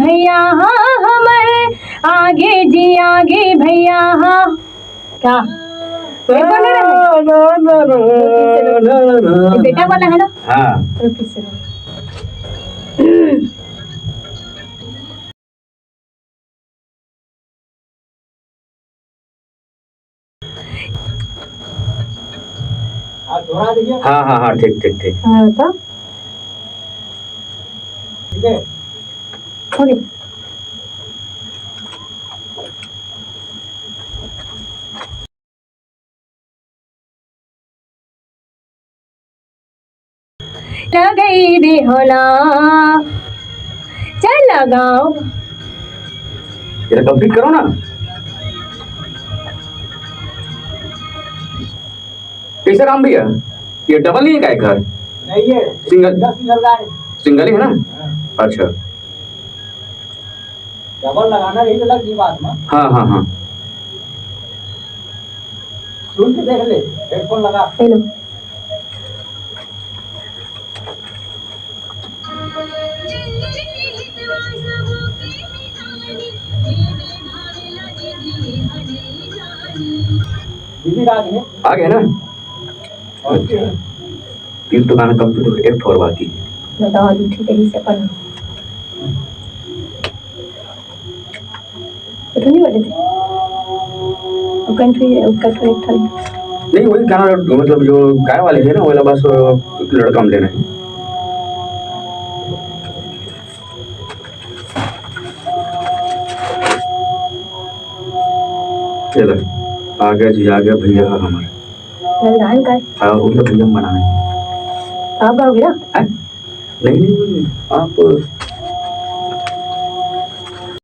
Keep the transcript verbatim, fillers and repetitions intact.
भैया हाँ हमर आगे जी आगे भैया हाँ। का? ये कौन है? ना, ना, ना, ना, ना, ना। ये बेटा वाला है ना? हाँ। तो फिर से लो। हाँ, हाँ, हाँ, ठीक, ठीक, ठीक। हाँ, तो? ठीक है। OK। लगई दे होला। चल लगाओ। ये complete करो ना। कैसे राम भैया, ये double नहीं है का एक घर? नहीं है। Single? Single, single का है। Single ही है ना? हाँ। अच्छा। Double लगाना रही तो लग गई बात में। हाँ, हाँ, हाँ। सुन के देख ले, headphone लगा। Hello। दीदी आ गए हैं। आ गए ना? और क्या? तीन तो गाना complete हो गए, एक ठो और बाकी है। बताओ, अभी ठीक है, इससे अपन तो नहीं बजे थे? वो country, वो country एक था। नहीं, वही गाना, मतलब, जो गाय वाले थे ना, वो वाला बस, अ, लड़का हम लेना है। ये ले, आ गया जी, आ गया भैया हमारे। लग रहा है इनका। हाँ, वो तो भैया हम बनाए हैं। आप गाओगे ना? हैं? नहीं, नहीं, नहीं, आप